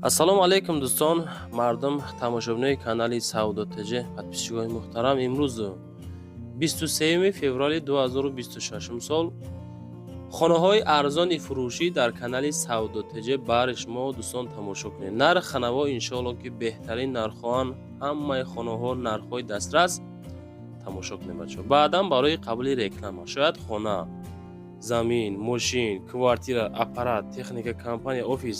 Ассалому алайкум, дӯстон, мардум, тамошобинои канали Савдо ТЖ, подписчикои муҳтарам. Имрӯз 23 феврали 2026 сол хонаҳои арзони фурӯшӣ дар канали Савдо ТЖ бари шумо, дӯстон, тамошо кунед. Нарх ханаво иншоалло, ки беҳтарин нархҳоан, ҳамаи хонаҳо нархҳои дастрас. Тамошо кунед, бачаҳо. Баъдан барои қабули реклама, шояд хона, замин, мошин, квартира, аппарат, техника, компания, офис,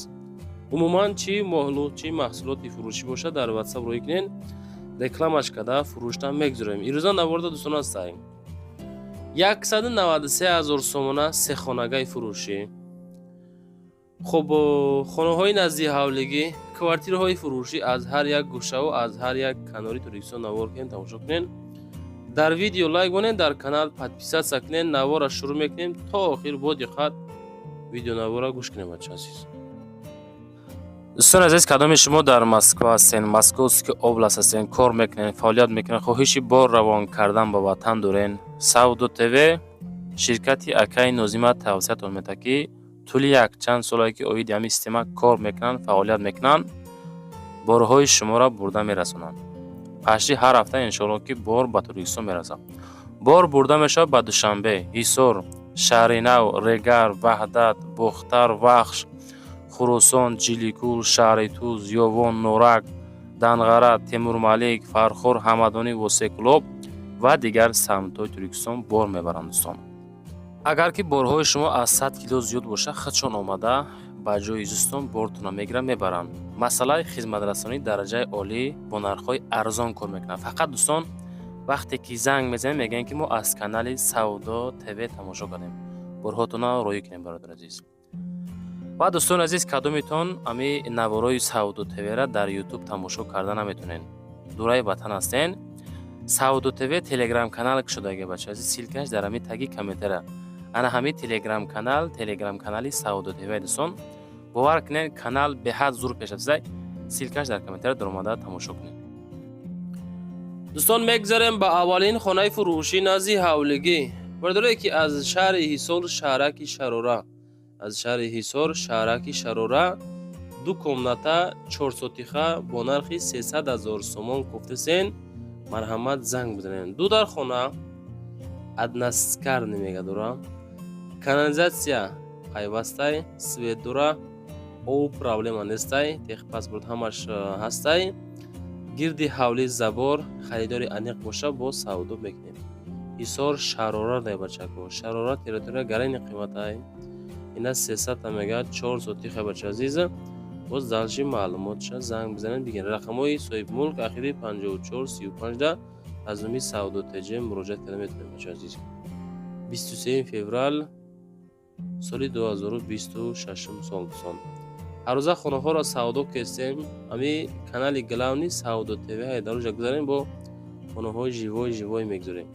умуман чӣ молу чӣ маҳсулоти фурӯшӣ бошад, дар Ватсап рӯй кунед, рекламаш карда фурӯшта мегузорем. Ирӯза наворда, дӯстон, ҳастаем 193 ҳазор сомона сехонагаи фурӯшӣ. Хуб, хонаҳои назди ҳавлигӣ, квартираҳои фурӯшӣ аз ҳар як гӯшаву аз ҳар як канори Тоҷикистон навор кунед, тамошо кунед. Дар видео лайк монед, дар канал подписаться кунед. Навора шурӯъ мекунем, то охир бо диққат видеонавора гӯш кунем, бача азиз. Дӯстони азиз, кадоми шумо дар Москва ҳастен, Московский область ҳастен, кор мекунед, фаъолият мекунед, хоҳиши бор равон кардан ба ватан дорен, Савдо ТВ ширкати акаи Нозима тавсиятон медиҳад, ки тӯли якчанд солае ки оиди ҳамин система кор мекунанд, фаъолият мекунанд, борҳои шуморо бурда мерасонанд. Пашти ҳар ҳафта иншоалло, ки бор ба Тоҷикистон мерасад. Бор бурда мешавад ба Душанбе, Ҳисор, Шаҳринав, Регар, Ваҳдат, Бохтар, Вахш, Хуросон, Ҷиликул, шаҳри Туз, Ёвон, Норак, Данғара, Темурмалик, Фархор, Ҳамадонӣ, Восекӯлоб ва дигар самтҳои Тоҷикистон бор мебаранд, дӯстон. Агар ки борҳои шумо аз 100 кило зиёд бошад, худшон омада ба ҷои зистон бортона мегиранд, мебаранд. Масъалаи хизматрасонии дараҷаи олӣ, бо нархҳои арзон кор мекунанд. Фақат, дӯстон, вақте ки занг мезанем, мегӯянд, ки мо аз канали Савдо ТВ тамошо кардем, борҳотона роҳӣ кунем, бародари азиз. Ва дӯстони азиз, кадомитон ами наворои Савдо ТВра дар Ютуб тамошо карда наметонен, дураи ватан ҳастен, Савдо ТВ Телеграм канал кушодаги, бача азиз, ссылкаш дар ҳами таги комментария. Ана ҳами Телеграм канал, Телеграм канали Савдо ТВ. Дӯстон, бовар кунед, канал беҳад зур пешрафтазай. Ссылкаш дар комментария, даромада тамошо кунед. Дӯстон, мегзарем ба аввалин хонаи фурӯшӣ назди ҳавлигӣ. Бардорое ки аз шаҳри Ҳисор, шаҳраки Шарора, аз шаҳри Ҳисор, шаҳраки Шарора, ду комната, чорсотиха бо нархи 300 ҳазор сомон кофтасен, марҳамат, занг бизанед. Ду дар хона, односкатный мега дора, канализатсия пайвастай, свет дора, об проблема нестай, техпаспорт ҳамаш ҳастай, гирди ҳавли забор. Харидори аниқ боша, бо савдо мекунем. Ҳисор, Шарора дай, бачако. Шарора территория гарани қиматай. Ина сесата мега, чор сотиха, бача азиза. Боз дальше маълумотша занг бизанед, бигиред. Рақамҳои соҳибмулк ахири 54 35 да аз номи Савдо ТЖ муроҷиат карда метавонед, бача азиз. 23 феврал соли 2026 сол. Дӯстон, ҳаррӯза хонаҳоро савдо кестем. Ами канали главный Савдо ТВ дар оҷа гузарем, бо хонаҳои живой живой мегузорем.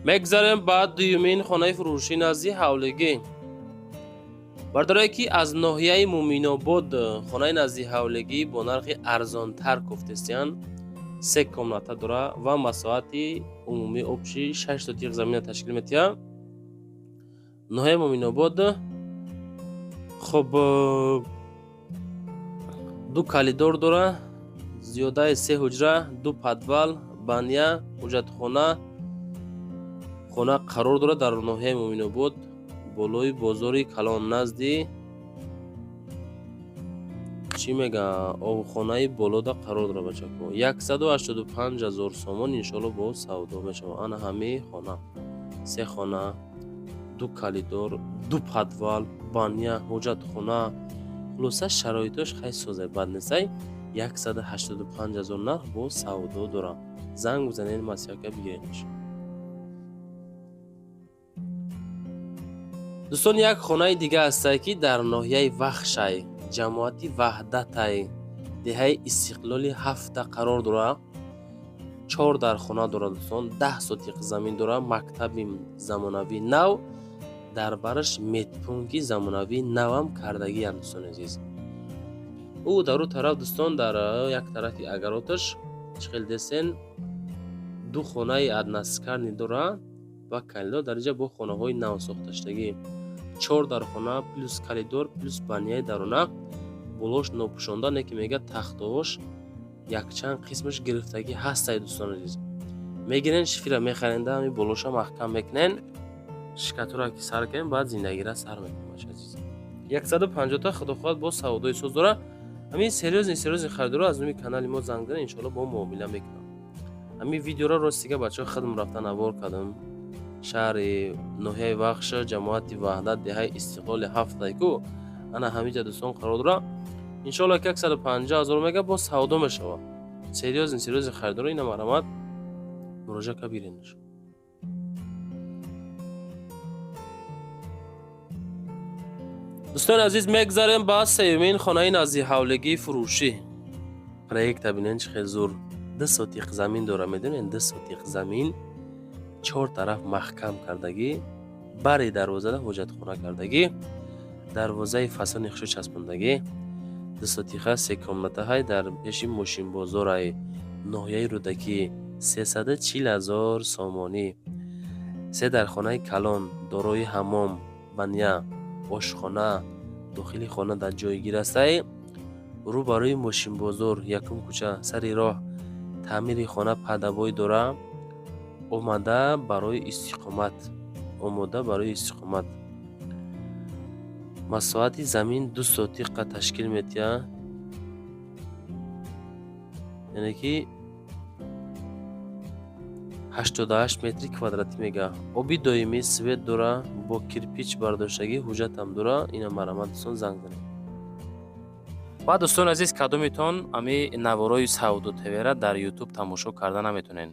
Мегузарем ба дуюмин хонаи фурӯшӣ назди ҳавлигӣ. Бардорое ки аз ноҳияи Муминобод хонаи назди ҳавлигӣ бо нархи арзонтар кофтестиянд, се комната дора ва масоҳати умумӣ общий 6 сотих замина ташкил метиҳад. Ноҳияи Муминобод. Хуб, ду коридор дора, зиёдаи се ҳуҷра, ду подвал, баня, ҳуҷатхона. Хона қарор дорад дар ноҳияи Муминобод, болои бозори калон, назди чӣ мега, обхонаи болода қарор дорад, бачако. 185 ҳазор сомон иншоалло бо савдо мешавад. Ана ҳамаи хона: се хона, ду коридор, ду подвал, баня, ҳоҷатхона. Хулоса, шароитош хай созай, бад нестай. 185 ҳазор нарх, бо савдо дорам. Занг бизанед, маслиҳатка бигиренаш. Дӯстон, як хонаи дига ҳастае, ки дар ноҳияи Вахшай, ҷамоати Ваҳдатай, деҳаи Истиқлоли ҳафта қарор дорад. Чор дар хона дорад, дӯстон, 10 сотиқ замин дорад, мактаби замонавии нав, дар бараш медпункти замонавии навам кардагиам, дӯстони азиз. Ӯ дар ӯ тараф, дӯстон, дар як тарафи огородаш чӣ хел дестен, ду хонаи односкатный дорад ва коридор. Дар инҷа бо хонаҳои навсохташудагӣ, чор дар хона плюс коридор плюс баняи дарона бо Болош нопӯшонда, не ки мега, тахтаош якчанд қисмаш гирифтагӣ ҳастай. Дӯстони азиз, мегирен, шифера мехаренда, ҳамин болоша маҳкам мекунен, штукатурка ки сар кунем, баъд зиндагира сар мекунем. Бача азиз, 150-та, худо хоҳад, боз савдои соз дора. Ҳамин серьёзный харидоро аз номи канали мо занг зана, иншоалло, бо муомила мекунам. Ҳамин видеоро, ростига, бачаҳо, худам рафта навор кардам. Шаҳри ноҳияи Вахш, ҷамоати Ваҳдат, деҳаи Истиқлоли ҳафтайку, ана ҳамиҷа, дӯстон, қарор дора. Иншоалло, ки 150 000 мега, боз савдо мешавад. Серьёзный харидоро ина марҳамат, муроҷиат ка, биренаш. Дӯстони азиз, мегзарем ба сеюмин хонаи наздиҳавлигии фурӯшӣ. Проекта бинен, чӣ хел зур. 2 сотих замин дора, медонен, 2 сотих замин, чор тараф маҳкам кардагӣ, бари дарвозада ҳоҷатхона кардагӣ, дарвозаи фасони хушо часпондагӣ. 2 сотиха, се комнатаҳай, дар пеши мошинбозорай, ноҳияи Рӯдакӣ, 340 000 сомонӣ. Се дархонаи калон, дорои ҳаммом, баня, ошхона дохили хона дар ҷойгир астай. Рӯ барои мошинбозор, якум кӯча, сари роҳ. Таъмири хона под обои дора, омада барои истиқомат, омода барои истиқомат. Масоҳати замин 2 сотиқа ташкил медиҳад, яъне ки 88 метри квадратӣ мега. Оби доимӣ, свет дора, бо кирпич бардоштагӣ, ҳуҷҷатам дора. Ина марҳамат, дӯстон, занг занед. Баъд, дӯстони азиз, кадомитон ами наворои Савдо ТВра дар Ютуб тамошо карда наметонен,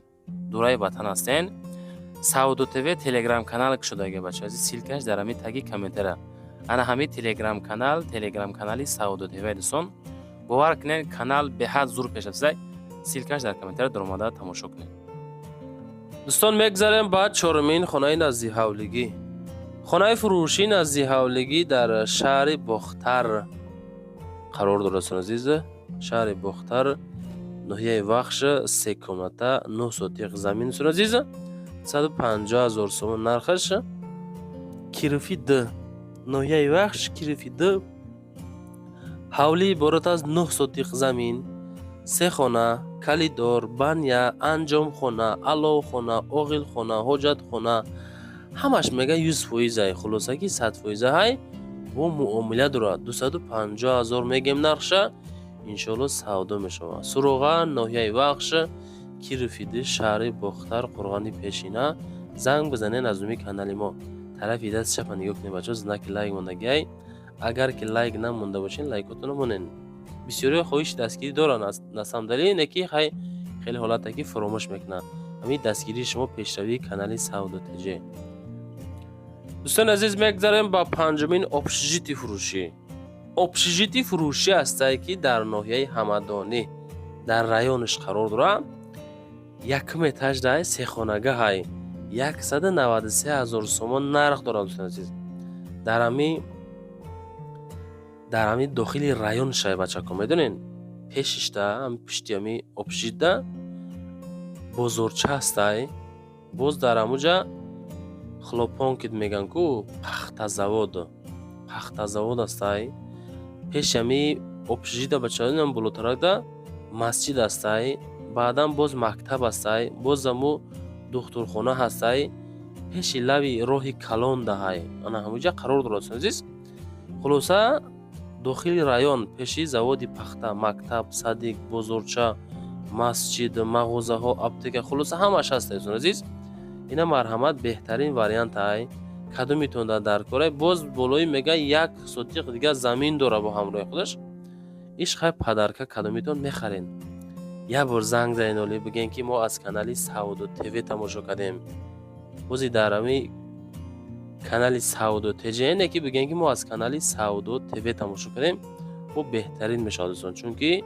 дураи ватан ҳастен, Савдо ТВ телеграм канал кушодаги, бача азиз, ссылкаш дар ҳами таги комментара. Ана ҳами телеграм канал, телеграм канали Савдо ТВ. Дӯстон, бовар кунед, канал беҳад зур пеш рафтаи. Ссылкаш дар комментара, даромада тамошо кунед. Дӯстон, мегзарем ба чорумин хонаи наздиҳавлигӣ. Хонаи фурӯшӣ наздиҳавлигӣ дар шаҳри Бохтар қарор дорад, дӯстони азиз. Шаҳри Бохтар, ноҳияи Вахш, се комната, 9 сотих замин, дӯстони азиз, 150 000 сомон нархаш. Кирови д, ноҳияи Вахш, Кирови д. Ҳавлӣ иборат аз 9 сотих замин, се хона, коридор, баня, анҷомхона, аловхона, оғилхона, ҳоҷатхона, ҳамаш мега 100%-ай. Хулоса ки 100%-ай, бо муомила дорад. 250 000 мегем нархша, иншоалло, савдо мешавад. Суроға: ноҳияи Вахш, Кирови д, шаҳри Бохтар, қурғони пешина. Занг бизанед аз номи канали мо. Тарафи дасти чапа нигоҳ кунед, бачаҳо, знаки лайк мондагиай. Агар ки лайк намонда бошед, лайкотонро монед. Бисёриҳо хоҳиши дастгирӣ доранд, на самом деле, не ки хай, хеле ҳолате ки фаромӯш мекунанд. Ҳамин дастгирии шумо пешравии канали Савдо ТЖ. Дӯстони азиз, мегзарем ба панҷумин общежитии фурӯшӣ. Общежитии фурӯшӣ ҳастае, ки дар ноҳияи Ҳамадонӣ, дар районаш қарор дорад. Якум этаждай, сехонагаҳай, 193 000 сомон нарх дорад. Дӯстони азиз, дар ҳами дохили район шай, бачако, медонен, пешишта, пушти ҳами общежитда бозорча ҳастай. Боз дар ҳамуҷа хлопок меган ку, пахтазавод, пахтазавод ҳастай. Пеши ҳами общежития, бачаҳо, болотаракда масҷид ҳастай, баъдан боз мактаб ҳастай, боз аму духтурхона ҳастай. Пеши лави роҳи калон даҳай, ана ҳамуҷа қарор дорад, азиз. Хулоса, дохили район, пеши заводи пахта, мактаб, садик, бозорча, масҷид, мағозаҳо, аптека, хулоса, ҳамаш ҳаст, азиз. Ина марҳамат, беҳтарин вариантай. Кадомитон дар корай? Боз болои мега 1 сотиқ дигар замин дора бо ҳамроҳи худаш. Иш хай подарка. Кадомитон мехарен, як бор занг занед, оли бигӯен, ки мо аз канали Савдо ТВ тамошо кардем. Бози дар ҳами канали Савдо ТЖ не ки бигӯем, ки мо аз канали Савдо ТВ тамошо кардем, бо беҳтарин мешавад, дӯстон, чунки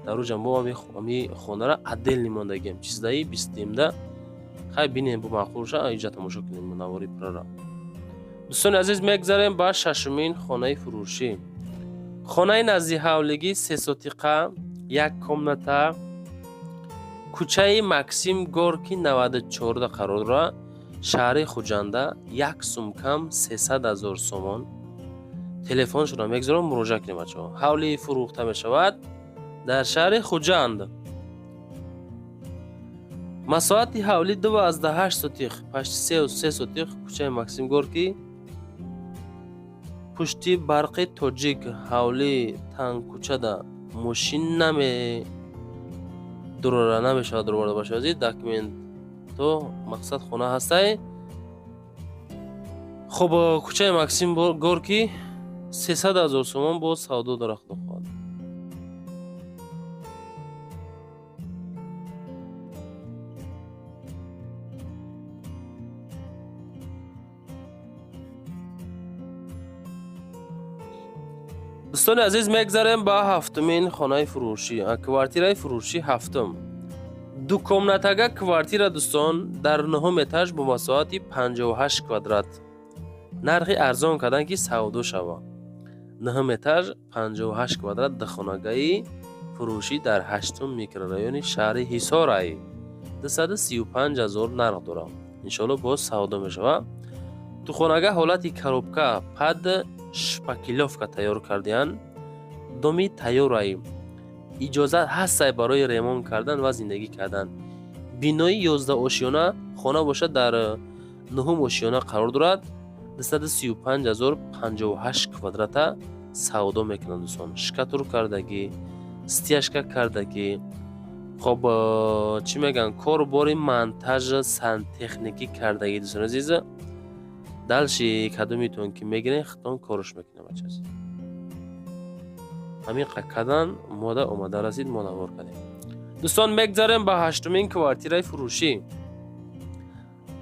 дар уҷа мо ҳами хонара отдельный мондагием, чиздаи бистимда. Хай, бинем, бо маъқул ша, иҷа тамошо кунем навори пурара. Дӯстони азиз, мегзарем ба шашумин хонаи фурӯшӣ. Хонаи наздиҳавлигӣ, сесотиқа, як комната, кӯчаи Максим Горки 94 қарор дорад, шаҳри Хуҷанда, як сум кам 300 000 сомон. Телефоншонро мегузорам, муроҷиат кунед, бачаҳо. Ҳавлӣ фурӯхта мешавад дар шаҳри Хуҷанд. Масоҳати ҳавлӣ 2,8 сотих, почти 3 сотих. Кӯчаи Максим Горький, пушти Барқи Тоҷик. Ҳавлӣ тангкӯчада, мошин намедурора, намешавад дуроварда бошад. Документо мақсад хона ҳастай. Хуб, кӯчаи Максим Горький, 300 000 сомон боз савдо дорад, худо хоҳад. Дӯстони азиз, мегзарем ба ҳафтумин хонаи фурӯшӣ, квартираи фурӯшӣ ҳафтум. Дукомнатага квартира, дӯстон, дар нуҳум этаж бо масоҳати 58 квадрат. Нархи арзон кардан, ки савдо шавад. Нуҳум этаж, 58 квадрат, духонагаи фурӯшӣ дар ҳаштум микрорайони шаҳри Ҳисорай. 235 000 нарх дорад, иншоалло боз савдо мешавад. Духонага ҳолати коробка, под шпаклёвка тайёр кардиянд. Доми тайёрай, иҷозат ҳастай барои ремонт кардан ва зиндагӣ кардан. Бинои 11 ошёна хона бошад, дар нуҳум ошёна қарор дорад. 235 000, 58 квадрата савдо мекунанд, дӯстон. Штукатур кардагӣ, стяжка кардагӣ. Хоб, чӣ мегӯянд, корбори монтаж, сантехникӣ кардагӣ. Дӯстони азиз, дальше кадомитон ки мегирен, худтон корш мекунем, бачааз. Ҳамин кардан мода омада расид, мо навор кардем. Дӯстон, мегзарем ба ҳаштумин квартираи фурӯшӣ.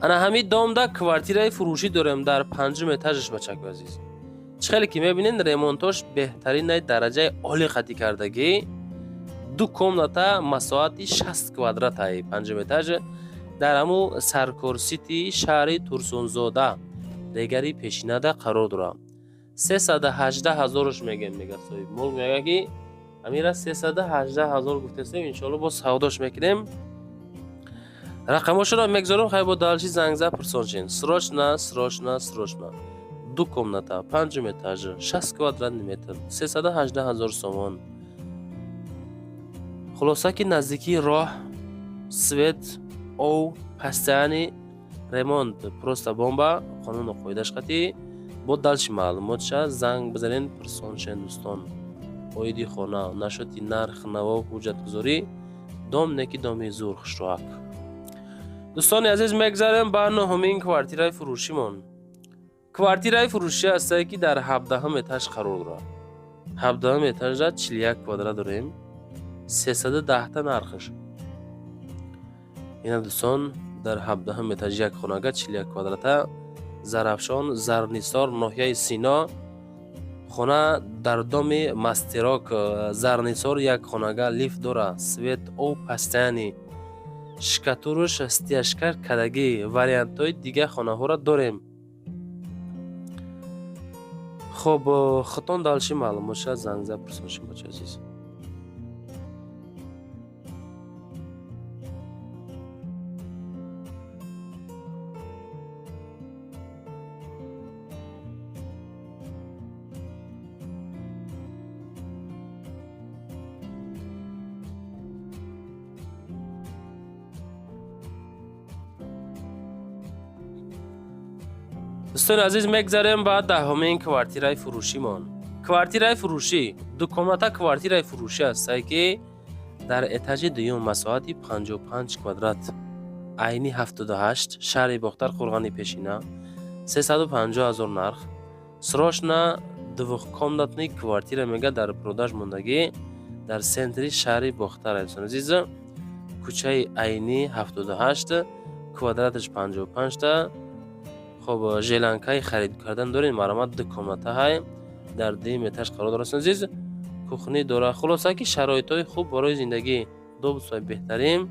Ана ҳамин домда квартираи фурӯшӣ дорем дар панҷум этажаш. Бачаку азиз, чӣ хеле ки мебинед, ремонтош беҳтаринай, дараҷаи олӣ қатӣ кардагӣ. Ду комната, масоҳати 60 квадратай, панҷум этаж, дар ҳамун Саркорсити шаҳри Турсунзода, регари пешинада қарор дорад. 318 ҳазорш мегем, мега соҳиб мулк. Мега, ки амира 318 000 гуфтесем, иншоалло боз савдош мекунем. Рақамошонро мегзорам, хай, бо дальше зангза пурсоншин. Срочно, срочно, срочно. Ду комната, панҷум этаж, 60 квадратный метр, 318 000 сомон. Хулоса, ки наздикии роҳ, свет, ов, постоянный ремонт, просто бомба. Қонуну қоидаш қатъӣ. Бо дальше маълумотша занг бизанед, пурсоншен, дӯстон. Оиди хона, нашоти нарх наво, ҳуҷҷатгузорӣ. Дом неки доми зур, хушроак. Дӯстони азиз, мегзарем ба нуҳумин квартираи фурӯшимон. Квартираи фурӯшӣ ҳастае, ки дар 17-ҳум этаж қарор дорад. 17-ҳум этажда 41 квадрат дорем, 310-та нархаш. Ина, дӯстон, дар 17-ҳум этаж як хонага, 41 квадрата, Зарафшон, Зарнисор, ноҳияи Сино. Хона дар доми Мастерок, Зарнисор, як хонага, лифт дора, свет, об, постоянный, штукатуруш, стяжка кардагӣ. Вариантҳои дигар хонаҳоро дорем. Хоб, худтон дальше маълумотша зангза пурсоншем, бача азиз. Дӯстони азиз, мегзарем ба 10-умин квартираи фурӯшимон. Квартираи фурӯшӣ, дукомната квартираи фурӯшӣ ҳастае, ки дар этажи дуюм, масоҳати 55 квадрат, Айни 78, шаҳри Бохтар, Қурғани Пешина. 350 ҳазор нарх. Срочно двухкомнатный квартира, мега, дар продаж мондагӣ дар центри шаҳри Бохтар, дӯстони азиз, кӯчаи Айни 78, квадраташ 55-та. Хоб, желанкаи харид кардан дорем, марҳамат. Ду комната ҳай, дар дуюм этаж қарор дорад, азиз. Кухни дорад. Хулоса, ки шароитҳои хуб барои зиндагӣ, удобствои беҳтарин,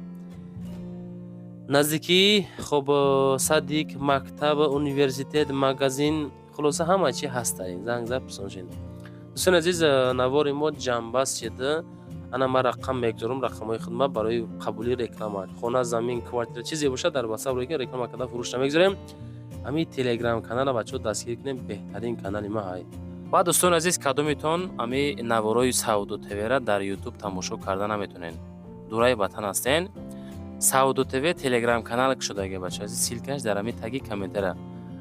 наздикии, хоб, садик, мактаб, университет, магазин, хулоса, ҳама чи ҳастай. Занг зад, пурсоншед. Дӯстони азиз, навори мо ҷамъбаст шуд. Ана ман рақам мегузорам, рақамҳои хидмат барои қабули реклама, хона, замин, квартира, чизе бошад, дар ватсап ро реклама карда фурӯш намегузорем. Ҳамин телеграм канала, бачаҳо, дастгирӣ кунем, беҳтарин канали ма ҳай. Ва, дӯстони азиз, кадомитон ами наворои Савдо ТВра дар Ютуб тамошо карда наметонен, дураи ватан ҳастен, Савдо ТВ Телеграм канал кушодаги, бача азиз, ссылка ш дар ҳами таги комментара.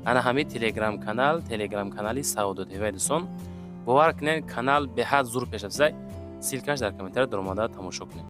Ана ҳами Телеграм канал, Телеграм канали Савдо ТВ. Дӯстон, бовар кунед, канал беҳад зур пеш рафта. Ссылка ш дар комментара, даромада тамошо кунед.